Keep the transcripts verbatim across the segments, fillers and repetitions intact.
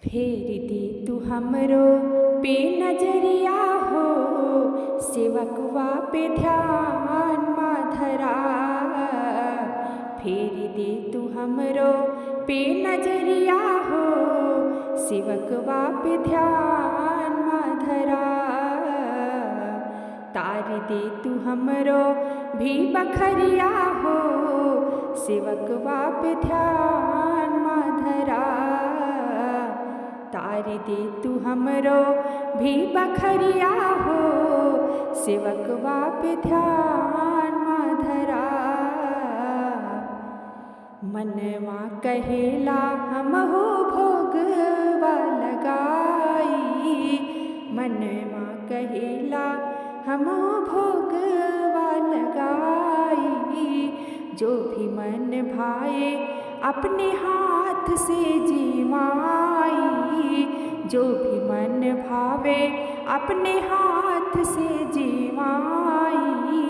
फेरि दे तू हमरो पे नजरिया हो, सेवकवा पे ध्यान मा धरा। फेरि दे तू हमरो पे नजरिया हो, सेवकवा पे ध्यान मा धरा। तारि दे तू हमरो भी बखरिया हो, सेवकवा पे ध्यान मा धरा। तारि दे तू हमरो भी बखरिया हो, सेवकवा पे ध्यान मा धरा। मनवा कहेला हमहू भोगवा लगाई, मनवा कहेला हमहू भोगवा लगाई। जो भी मन भाए अपने हाथ से जीवाई, जो भी मन भावे अपने हाथ से जीवाई।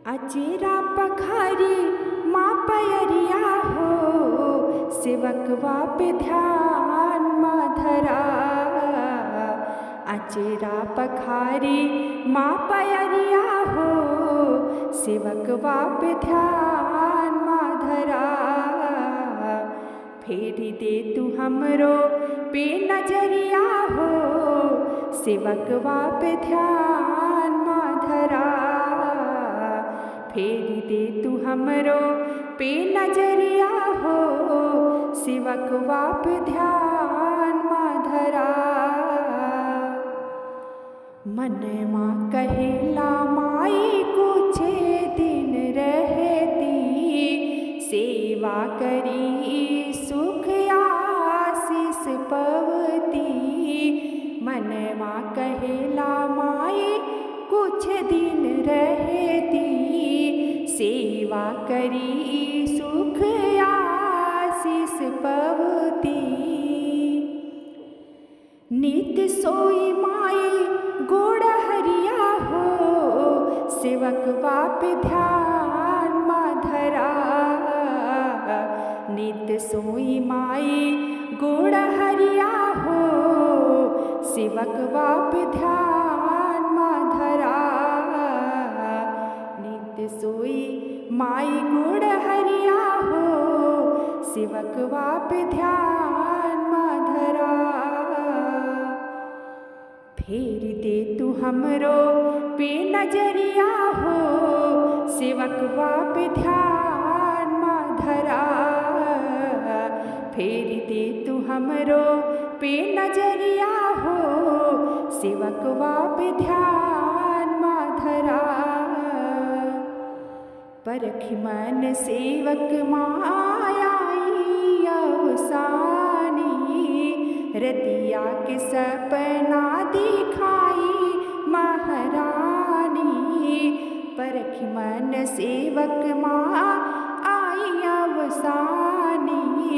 अचेरा पखारी मा पयरिया हो, सेवकवा पे ध्यान मा धरा। अचेरा पखारी मा पयरिया हो, सेवकवा पे ध्यान मा धरा। फेरि दे तू हमरो पे नजरिया हो, सेवकवा पे ध्यान मा धरा। फेरि दे तू हमरो पे नजरिया हो, सेवकवा पे ध्यान मा धरा। मनमा कहेला माई कुछ दिन रहती, सेवा करी सुख आशीष पवती। मनमा कहेला माई कुछ दिन रहती, सेवा करी सुख आशीष पवती। नित सोई माई गोड़ हरिया हो, सेवकवा पे ध्यान मा धरा। नित सोई माई गोड़ हरिया हो, सेवकवा पे ध्यान मा धरा। नित सोई माई गोड़ हरिया हो, सेवकवा पे ध्यान मा धरा। फेरि दे तू हमरो पे नजरिया हो, सेवकवा पे ध्यान मा धरा। फेरि दे तू हमरो पे नजरिया हो, सेवकवा पे ध्यान मा धरा। परखि मन सेवक मा आई अवसानी, रतिया के सपना दिखाई महारानी। परखि मन सेवक मा आई अवसानी,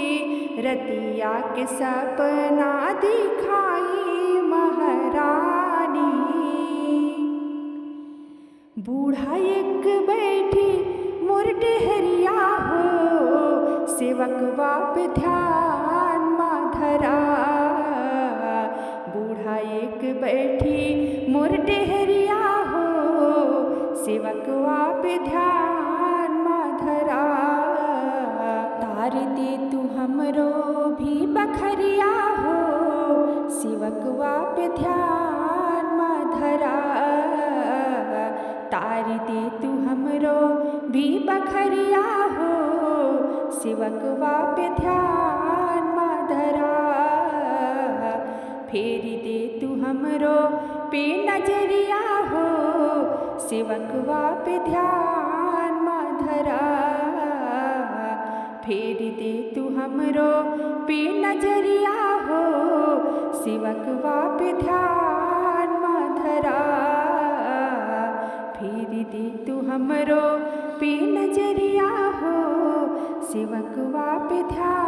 रतिया के सपना दिखाई महारानी। बूढ़ा एक बैठी मोर डेहरिया हो, सेवकवा पे ध्यान मा धरा। बूढ़ा एक बैठी मोर डेहरिया हो, सेवकवा पे ध्यान मा धरा। तारि दे तू हमरो भी बखरिया हो, सेवकवा पे ध्यान मा धरा। तारि दे तू हमरो भी बखरिया हो, सेवकवा पे ध्यान मा धरा। फेरि दे तू हमरो पे नजरिया हो, सेवकवा पे ध्यान मा धरा। फेरि दे तू हमरो पे नजरिया हो, सेवकवा पे ध्यान मा धरा। फेरि दे तू हमरो पे नजरिया हो, सेवकवा पे ध्यान